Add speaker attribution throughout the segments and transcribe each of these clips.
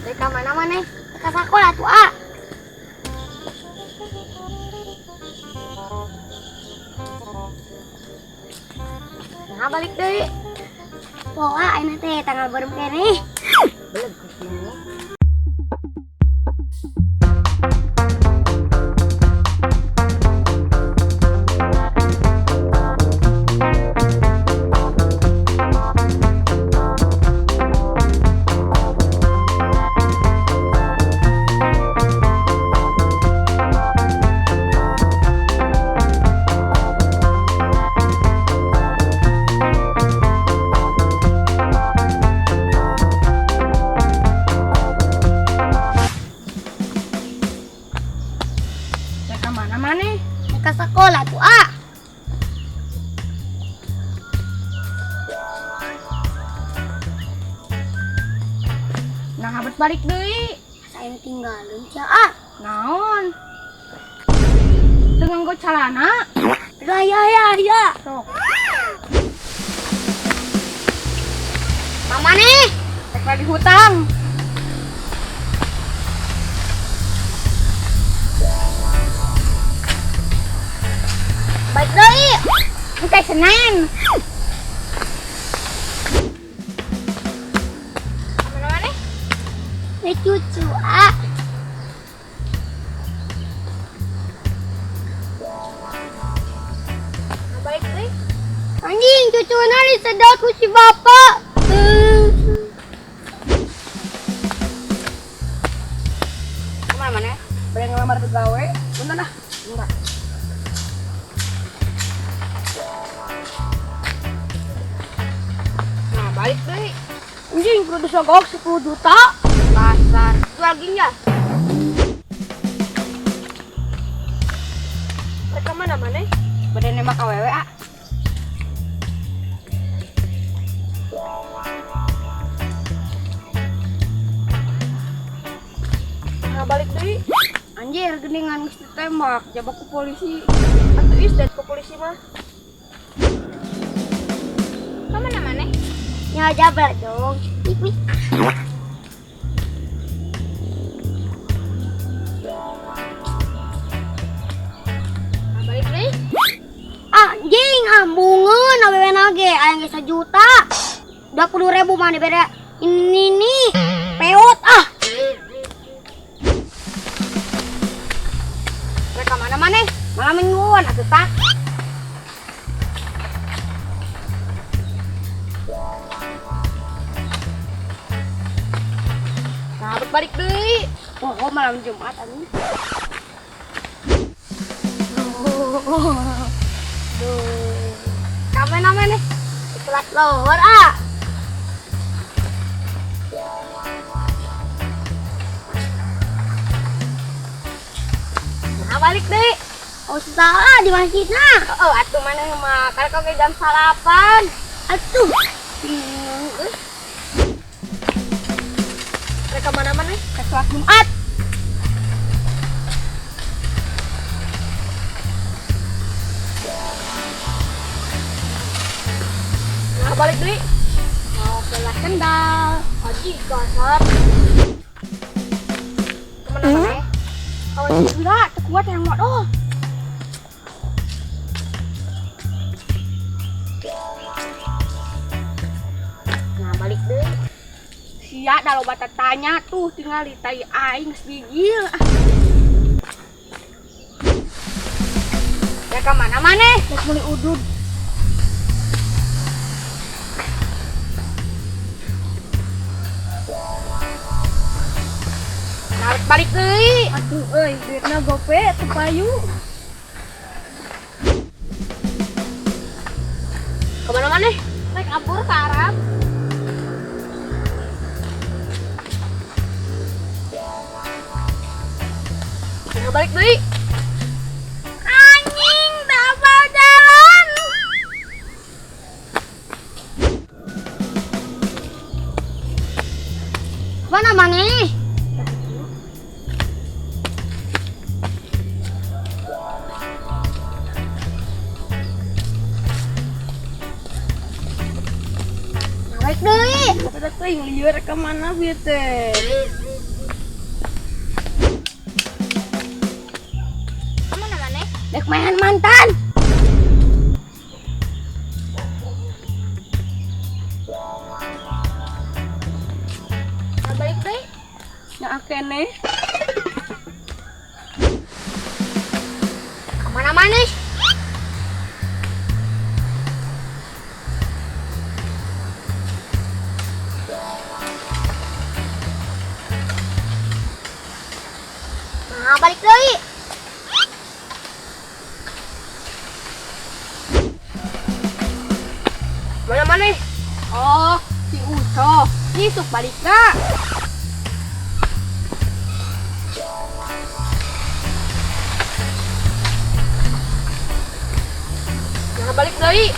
Speaker 1: Rek ka mana maneh? Ka sakola tuh ah. Nah, balik deui. Poa ayeuna teh tanggal beureum keneh. Beleg kucingnya.
Speaker 2: Rek ka mana maneh?
Speaker 1: Rek ka sakola tuh ah.
Speaker 2: Nah, habet balik deui.
Speaker 1: Asa aing tinggalin sia ah.
Speaker 2: Naon? Teu nganggo calana.
Speaker 1: Ya ya ya ya.
Speaker 2: Sok.
Speaker 1: Mama nih.
Speaker 2: Rek lagi hutang.
Speaker 1: Balik deui.
Speaker 2: Engke Senin. Mana maneh?
Speaker 1: Rek cucu ah.
Speaker 2: Balik deui.
Speaker 1: Anjing cucuna disedot ku si bapak.
Speaker 2: Kemana maneh? Bade ngelamar gawe. Punten ah. Enggak. Nah, balik deui. Anjing kudu sogok 10 juta.
Speaker 1: Pasar. Jual ginjal.
Speaker 2: Rek ka mana maneh? Bade nembak awewe ah. Nah, balik deui. Anjir, geningan geus ditembak, jabak ku polisi. Atuh is ku polisi mah.
Speaker 1: Ka mana maneh? Ya jabrak dong. Ih, ih.
Speaker 2: Nah, balik deui.
Speaker 1: Anjing, ambungeun awewe na ge aya geus 1 juta. 20.000 mah dibere ini nih. Peot ah.
Speaker 2: Rek ka mana maneh? Malam mingguan atuh tah. Nah, balik deui. Oh, oh, malam Jumat anjing.
Speaker 1: Duh. Ka mana maneh? Kelas lohor ah.
Speaker 2: Nah, balik deui.
Speaker 1: Oh, salah di masjid nah.
Speaker 2: Oh, atuh maneh mah karek oge jam 9.
Speaker 1: Atuh.
Speaker 2: Bingung euy. Rek ka mana maneh? Ka sholat Jumat. Nah, balik deui.
Speaker 1: Mau kelas kendal.
Speaker 2: Haji kasar. Kemana maneh? Kawan si Wira, teu kuat yang waduh. Nah, balik deui. Sia da loba tanya tuh tinggal di tai aing geus gigil. Ya ka mana maneh?
Speaker 1: Rek meuli udud.
Speaker 2: Nah, balik deui.
Speaker 1: Atuh euy, duitna gope teu payu.
Speaker 2: Kemana maneh?
Speaker 1: Rek abur ka Arab.
Speaker 2: Nah, balik deui.
Speaker 1: Anjing, tak jalan. Mana maneh? Balik deui.
Speaker 2: Pada teuing lieur ka mana bieu teh?
Speaker 1: Kemana maneh? Dek main mantan. Nah, balik deui.
Speaker 2: Nya keneh.
Speaker 1: Kemana maneh? Nah, balik deui.
Speaker 2: Mana maneh? Oh, si Uco. Isuk balik na. Nah, balik deui.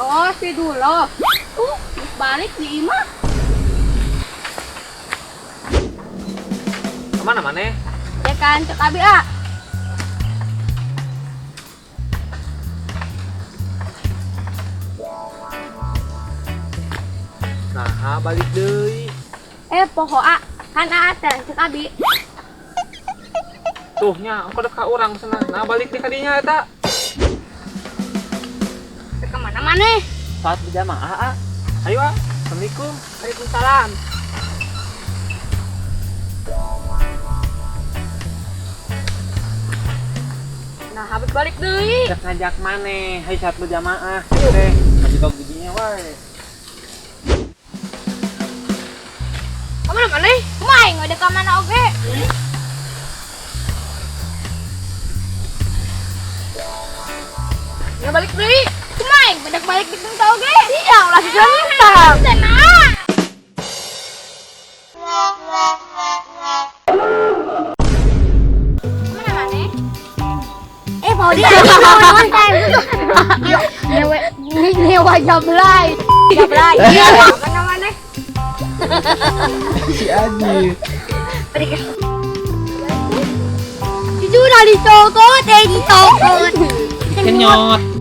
Speaker 2: Oh, si Dulo. Tuh, geus balik di imah.
Speaker 3: Kemana maneh?
Speaker 2: Ya kan, cek abi ah.
Speaker 3: Nah, balik deui.
Speaker 2: Poho ah. Kan aa teh cek abi.
Speaker 3: Tuh nya, engko dek ka urang cenah. Nah, balik deui ka dinya eta.
Speaker 2: Ke mana maneh?
Speaker 3: Saat berjamaah, ah. Ayo, ah. Assalamualaikum.
Speaker 2: Waalaikumsalam. Nah, habis balik deui.
Speaker 3: Cek ngajak maneh, hayu saat berjamaah. Teh, maju bang bujinya wae.
Speaker 2: Kemana maneh?
Speaker 1: Kumaha aing ka mana oge?
Speaker 2: Nggak balik deui.
Speaker 1: Kumaha aing bedak balik di teu oge?
Speaker 2: Iya, ulah dijual.
Speaker 1: Tenang. Kemana maneh? Mau dia.
Speaker 2: Nyewe nyewa jablay.
Speaker 1: Jablay.
Speaker 2: Mana maneh?
Speaker 3: Si Aji.
Speaker 1: Jujur dicokot, dicokot.
Speaker 3: Kenyot.